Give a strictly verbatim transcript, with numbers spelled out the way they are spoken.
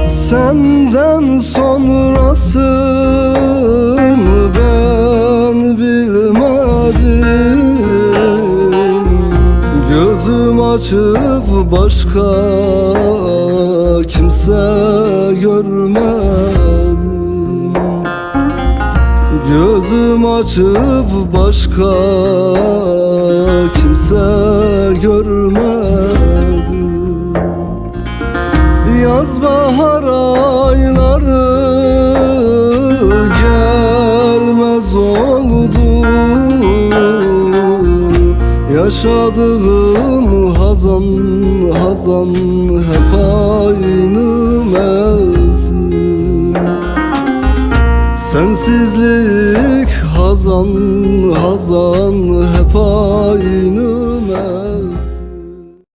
Senden sonrasını ben bilmedim. Gözüm açıp başka kimse görmedim. Gözüm açıp başka kimse görmedim. Yaz bahar ayları gelmez oldu. Yaşadığım hazan hazan hep aynı mevsim. Sensizlik hazan hazan hep aynı mevsim.